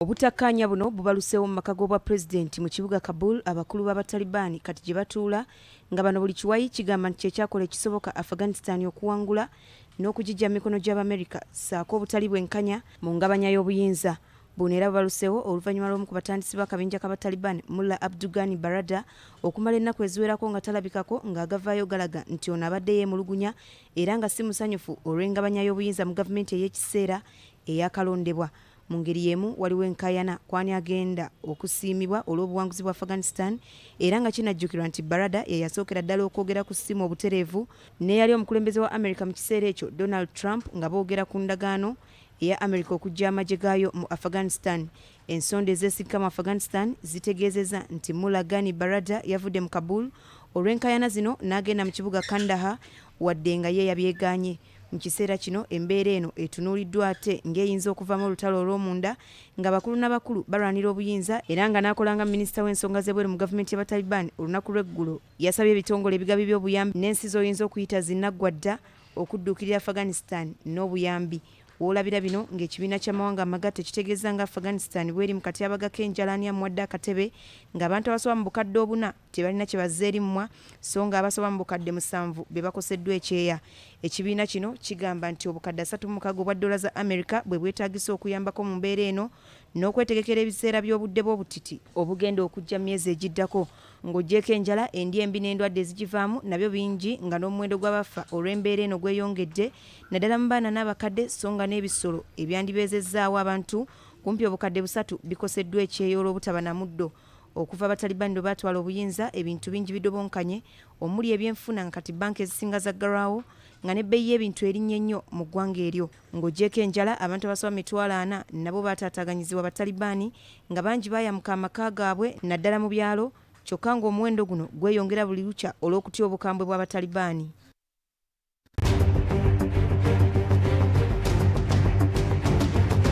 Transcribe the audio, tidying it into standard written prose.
Obutakkaanya buno bubaluseewo mu maka g'obwapulezidenti mu kibuga Kabul abakulu b'Abatalibaani kati gye batuula nga bano buli kiwayi kigamba nti kye kyakola ekisoboka Afghanistan okuwangula n'okugiggya mu mikono gy'Abamerika ssaako obutali bwenkanya mu ngabanya y'obuyinza. Buno era bubaluseewo oluvannyuma lw'omu ku batandisi b'akabinja k'Abataliban Mullah Abdul Ghani Baradar okumala ennaku eziwerako nga talabikako ng'agavaayo galaga nti ono abadde yeemulugunya era nga si musanyufu olw'engabanya y'obuyinza mu gavumenti ey'ekiseera eyaakalondebwa. Mu ngeri y'emu waliwo enkaayana ku ani agenda okusiimibwa olw'obuwanguzi bwa Afghanistan era nga kinajjukirwa nti Baradar ye yasookera ddala okwogera ku ssimu obutereevu n'eyali omukulembeze wa Amerika mu kiseera ekyo Donald Trump nga boogera ku ndagaano eya Amerika okuggya amagye gaayo mu Afghanistan. Ensonda ezeesigika mu Afghanistan zitegeezezza nti Mullah Ghani Baradar yavudde mu Kabul olw'enkaayana zino n'agenda mu kibuga Kandahar wadde nga ye yabyegaanye. Mu kiseera kino embeera eno etunuuliddwa ate ng'eyinza okuvaamu olutalo olw'omunda ng'abakulu n'abakulu balwanira obuyinza era nga n'akola nga minisita w'ensonga z'ebweru mu gavumenti y'Abataliban olunaku lw'eggulo yasabye ebitongole ebigabi by'obuyambi n'ensi z'oyinza okuyita zinnaggwadda okudduukirira Afghanistan n'obuyambi. W'olabira bino ng'ekibiina ky'amawanga amagatte kitegeezza nga Afghanistan bw'eri mu katyabaga k'enjala ani amuwadde akatebe ng'abantu abasoba mu bukadde obuna tebalina kye bazza eri mmwa so ng'abasoba mu bukadde musanvu be bakoseddwa ekyeya. Ekibiina kino kigamba nti obukadde 36 obwa ddoola za Amerika bwe bwetaagisa okuyambako mu mbeera eno n'okwetegekera ebiseera by'obudde bw'obutiti obugenda okujja mu myezi egiddako. Ng'oggyeeko enjala, endya embi n'endwadde ezigivaamu nabyo bingi nga n'omuwendo gw'abafa olw'embeera eno gweyongedde naddala mu baana n'abakadde so nga n'ebisolo ebyandibeezezzaawo abantu kumpi obukadde busatu bikoseddwa ekyeya olw'obutaba na muddo. Okuva Abatalibani lwe baatwala obuyinza, ebintu bingi bidobonkanye omuli ebyenfuna nga kati bbanka ezisinga zaggalwawo nga n'ebbeeyi y'ebintu erinnye nnyo mu ggwanga eryo. Ng'oggyeeko enjala, abantu abasoba mu mitwalo ana nabo baataataaganyizibwa Abatalibaani nga bangi baayamuka amaka gaabwe naddala mu byalo kyokka ng'omuwendo guno gweyongera buli lukya olw'okutya obukambwe bw'Abatalibaani.